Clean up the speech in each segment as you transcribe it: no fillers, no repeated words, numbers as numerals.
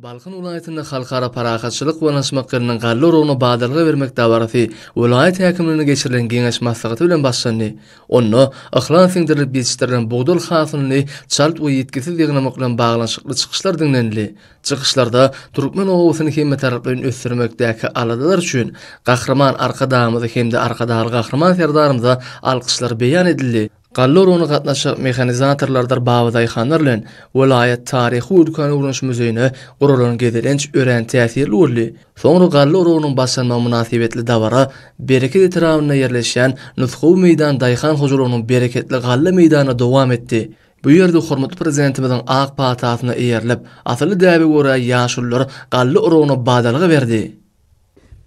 Balkan welaýatynda Halkara parahatçylyk we ynanyşmak ýylynyň galla oragyna badalga bermek dabarasy welaýat häkimliginde geçirilen geňeş maslahaty bilen başlandy. Onda yhlas siňdirilip ýetişdirilen bugdaý hasylyny çalt we ýitgisiz ýygnamak bilen baglanyşykly çykyşlar diňlenildi. Çykyşlarda türkmen obasyny hemmetaraplaýyn ösdürmekdäki aladalar üçin Gahryman Arkadagymyza hem-de Arkadagly Gahryman Serdarymyza alkyşlar beýan edildi. Galla oragyna gatnaşjak mehanizatorlardyr babadaýhanlar bilen welaýat taryhy we ülkäni öwreniş muzeýine guralan gezelenç örän täsirli boldy. Soňra galla oragynyň başlanmagy mynasybetli dabara Bereket etrabynda ýerleşýän Nusgawy meýdan daýhan hojalygynyň bereketli galla meýdanynda dowam etdi. Bu ýerde hormatly Prezidentimiziň ak patasyna eýerilip, asylly däbe görä ýaşulular galla oragyna badalga berdi.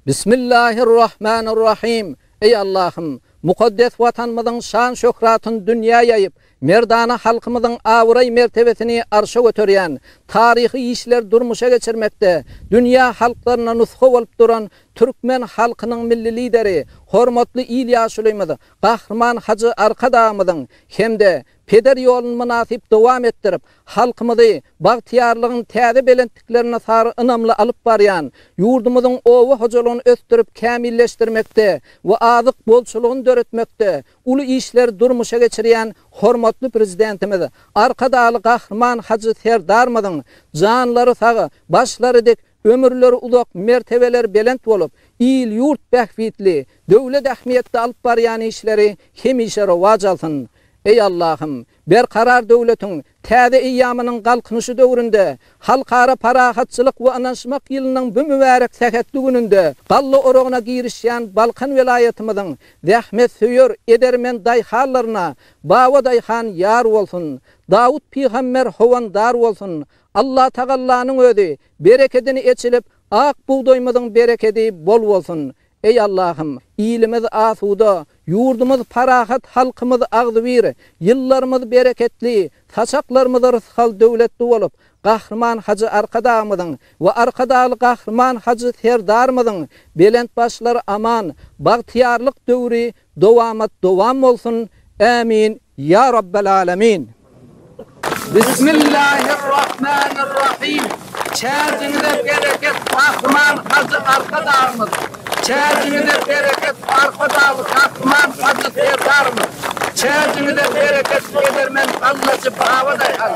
Bismillahirrahmanirrahim. Eý Allahym! Mukaddes Watanymyzyň şan-şöhratyny dünýä ýaýyp, merdana halkymyzyň abraý-mertebesini arşa göterýän, taryhy işleri durmuşa geçirmekde dünýä halklaryna nusga bolup duran türkmen halkynyň Milli Lideri, hormatly il ýaşulymyz Gahryman hajy Arkadagymyzyň hem-de peder ýoluny mynasyp dowam etdirip, halkymyzy bagtyýarlygyň täze belentliklerine sary ynamly alyp barýan, ýurdumyzyň oba hojalygyny ösdürip kämilleşdirmekde we azyk bolçulygyny döretmekde uly işleri durmuşa geçirýän hormatly Prezidentimiz Arkadagly Gahryman hajy Serdarymyzyň janlary sag, başlary dik, ömürleri uzak, mertebeleri belent bolup, il-ýurt bähbitli, döwlet ähmiýetli alyp barýan işleri hemişe rowaç alsyn! Eý Allahym! Berkarar döwletiň täze eýýamynyň Galkynyşy döwründe, Halkara parahatçylyk we ynanyşmak ýylynyň bu mübärek sähetli gününde galla oragyna girişýän Balkan welaýatymyzyň zähmetsöýer, edermen daýhanlaryna Baba daýhan ýar bolsun! Dawut pygamber howandar bolsun! Allatagallanyň özi berekedini eçilip, ak bugdaýymyzyň berekedi bol bolsun! Eý Allahym! Ilimiz asuda, ýurdumyz parahat, halkymyz agzybir, ýyllarymyz bereketli, saçaklarymyz rysgal-döwletli bolup, Gahryman Hajy Arkadagymyzyň we Arkadagly Gahryman Hajy Serdarymyzyň belent başlary aman, bagtyýarlyk döwri Dowamat dowam bolsun Ämin ýa Rabbel Alemin. Bismillahirrahmanirrahim Çäjiňize bereket Gahryman Hajy Arkadagymyz Çäjiňize bereket Arkadagly Gahryman Hajy Serdarymyz Çäjiňize bereket edermen gallaçy Baba daýhan.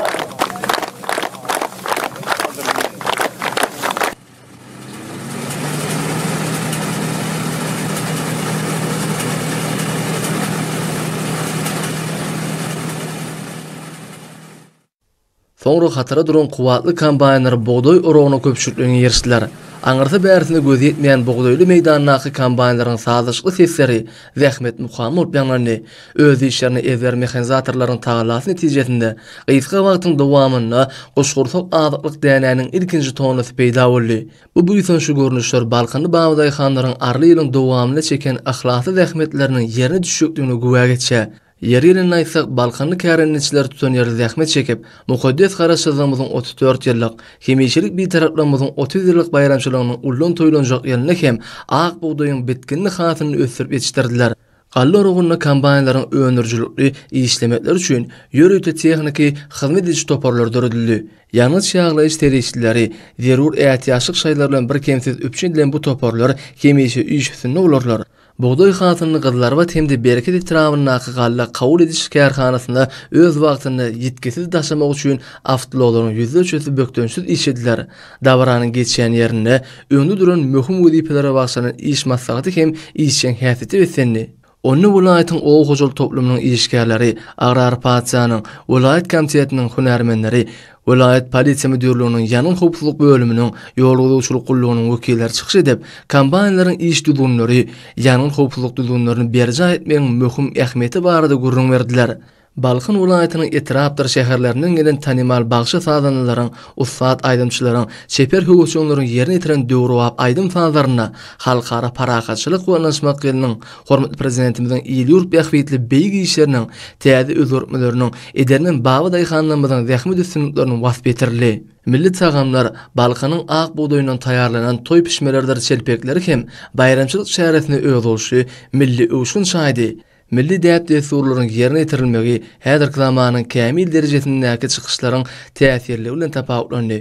Soňra hatara duran kuwwatly kombaýnlar bugdaý oragyna köpçülikleýin girişdiler. Aňyrsy-bärsine gözi ýetmeýän bugdaýly meýdandaky kombaýnlaryň sazlaşykly sesleri zähmet mukamy bolup ýaňlandy. Öz işlerine ezber mehanizatorlaryň tagallasy netijesinde, gysga wagtyň dowamynda guşgursak azyklyk dänäniň ilkinji tonnasy peýda boldy. Bu buýsançly görnüşler balkanly babadaýhanlaryň arly ýylyň dowamynda çeken yhlasly zähmetleriniň ýerine düşjekdigine güwä geçýär. Ýeri gelende aýtsak, balkanly kärendeçiler tutanýerli zähmet çekip, mukaddes Garaşsyzlygymyzyň 34 ýyllyk, hemişelik Bitaraplygymyzyň 30 ýyllyk baýramçylygynyň ullan toýlanjak ýylynda hem ak bugdaýyň bitginli hasylyny ösdürip ýetişdirdiler. Galla oragynda kombaýnlaryň öndürijilikli işlemekleri üçin ýörite tehniki hyzmat ediş toparlary döredildi. Ýangyç-ýaglaýyş serişdeleri, zerur ätiýaçlyk şaýlary bilen birkemsiz üpjün edilen bu toparlar hemişe iş üstünde bolarlar. Bugdaý hasylyny Gyzylarbat hem-de Bereket etrabyndaky galla kabul ediş kärhanasynda öz wagtynda ýitgisiz daşamak üçin awtoulaglaryň ýüzlerçesi bökdençsiz işlediler. Dabaranyň geçýän ýerinde öňde duran möhüm wezipelere bagyşlanan iş maslahaty hem işjeň häsiýete beslendi. Onda welaýatyň oba hojalyk toplumynyň işgärleri, Agrar partiýanyň welaýat komitetiniň hünärmenleri, welaýat polisiýa müdirliginiň ýangyn howpsuzlyk bölüminiň, ýol gözegçilik gullugynyň wekilleri çykyş edip, kombaýnlaryň iş düzgünleri, ýangyn howpsuzlyk düzgünlerini berjaý etmegiň möhüm ähmiýeti barada gürrüň berdiler. Balkan welaýatynyň etrapdyr şäherlerinden gelen tanymal bagşy-sazandalaryň, ussat aýdymçylaryň, çeper höwesjeňleriň ýerine ýetiren döwrebap aýdym-sazlarynda Halkara parahatçylyk we ynanyşmak ýylynyň, hormatly Prezidentimiziň il-ýurt bähbitli beýik işleriniň, täze özgertmeleriniň, edermen babadaýhanlarymyzyň zähmet üstünlikleriniň waspy ýetirildi. Milli tagamlar, Balkanyň ak bugdaýyndan taýýarlanan toý pişmeleridir çelpekleri hem baýramçylyk çäresine özboluşly milli öwüşgin çaýdy. Milli däp-dessurlaryň ýerine ýetirilmegi häzirki zamanyň kämil derejesindäki çykyşlaryň täsirliligi bilen tapawutlandy.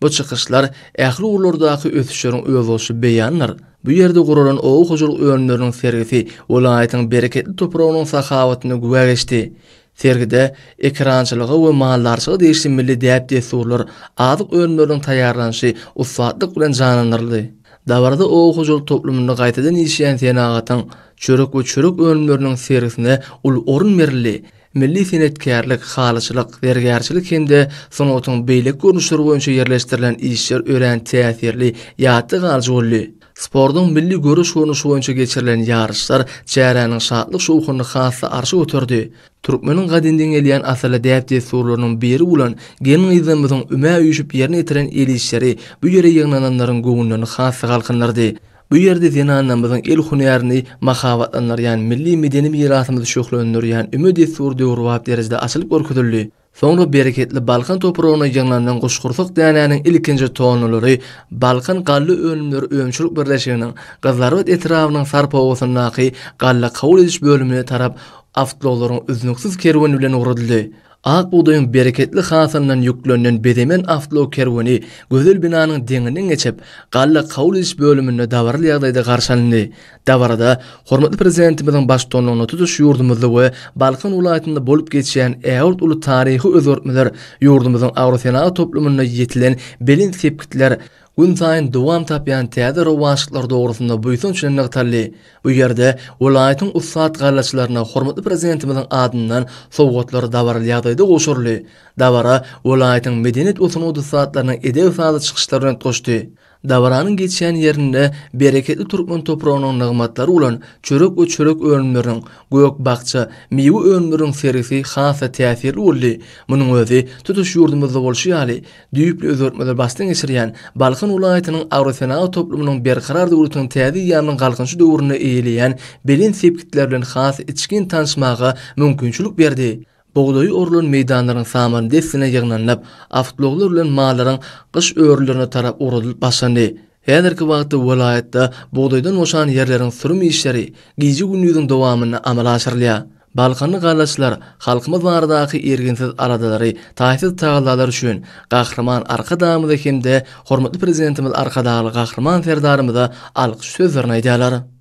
Bu çykyşlar ähli ugurlardaky ösüşleriň özboluşly beýanydyr. Bu ýerde guralan oba hojalyk önümleriniň sergisi welaýatyň bereketli topragynyň sahawatyna güwä geçdi. Sergide ekerançylyga we maldarçylyga degişli milli däp-dessurlar, azyk önümleriniň taýýarlanyşy ussatlyk bilen janlandyryldy. Dabarada oba hojalyk toplumynda gaýtadan işleýän senagatyň çörek we çörek önümleriniň sergisine uly orun berildi. Milli senetkärlik, halyçylyk, zergärçilik hem-de sungatyň beýleki görnüşleri boýunça ýerleşdirilen işler örän täsirli, ýatda galyjy boldy. Sportuň milli göreş görnüşi boýunça geçirilen ýaryşlar çäräniň şatlyk-şowhunyny has-da arşa göterdi. Türkmeniň gadymdan gelýän asylly däp-dessurlarynyň biri bolan gelin-gyzlarymyzyň ümä üýşüp ýerine ýetiren el işleri bu ýere ýygnananlaryň göwünlerini has-da galkyndyrdy. Bu ýerde zenanlarymyzyň el hünärini mahabatlandyrýan, milli medeni mirasymyzy şöhlelendirýän üme dessury döwrebap derejede açylyp görkezildi. Soňra bereketli Balkan topragyna ýygnanan guşgursak dänäniň ilkinji tonnalary Balkan galla önümleri önümçilik birleşiginiň Gyzlarbat etrabynyň Sarp obasyndaky galla kabul ediş bölümine tarap awtoulaglaryň üznüksiz kerweni bilen ugradyldy. Ak bugdaýyň bereketli hasylyndan ýüklenen bezemen awtoulag kerweni gözel binanyň deňinden geçip, galla kabul ediş bölüminde dabaraly ýagdaýda garşy alyndy. Dabarada hormatly Prezidentimiziň baştutanlygynda tutuş ýurdumyzda we Balkan welaýatynda bolup geçýän ägirt uly taryhy özgertmeler, ýurdumyzyň agrosenagat toplumynda ýetilen belent sepgitler, günsaýyn dowam tapýan täze rowaçlyklar dogrusynda buýsanç bilen nygtaldy. Bu ýerde welaýatyň ussat gallaçylaryna hormatly Prezidentimiziň adyndan sowgatlar dabaraly ýagdaýda gowşuryldy. Dabara welaýatyň medeniýet we sungat ussatlarynyň edebi-sazly çykyşlary bilen utgaşdy. Dabaranyň geçýän ýerinde bereketli türkmen topragynyň nygmatlary bolan çörek we çörek önümleriniň, gök-bakja, miwe önümleriniň sergisi has-da täsirli boldy. Munuň özi tutuş ýurdumyzda bolşy ýaly, düýpli özgertmeleri başdan geçirýän Balkan welaýatynyň agrosenagat toplumynyň Berkarar döwletiň täze eýýamynyň Galkynyşy döwründe eýeleýän belent sepgitleri bilen has içgin tanyşmaga mümkinçilik berdi. Bugdaýy orlan meýdanlaryň samany dessine ýygnanyp, awtoulaglar bilen mallaryň gyş örülerine tarap ugradylyp başlandy. Häzirki wagtda welaýatda bugdaýdan boşan ýerleriň sürüm işleri gije-gündiziň dowamynda amala aşyrylýar. Balkanly gallaçylar halkymyz baradaky irginsiz aladalary, taýsyz tagallalary üçin Gahryman Arkadagymyza hem-de hormatly Prezidentimiz Arkadagly Gahryman Serdarymyza alkyş sözlerini aýdýarlar.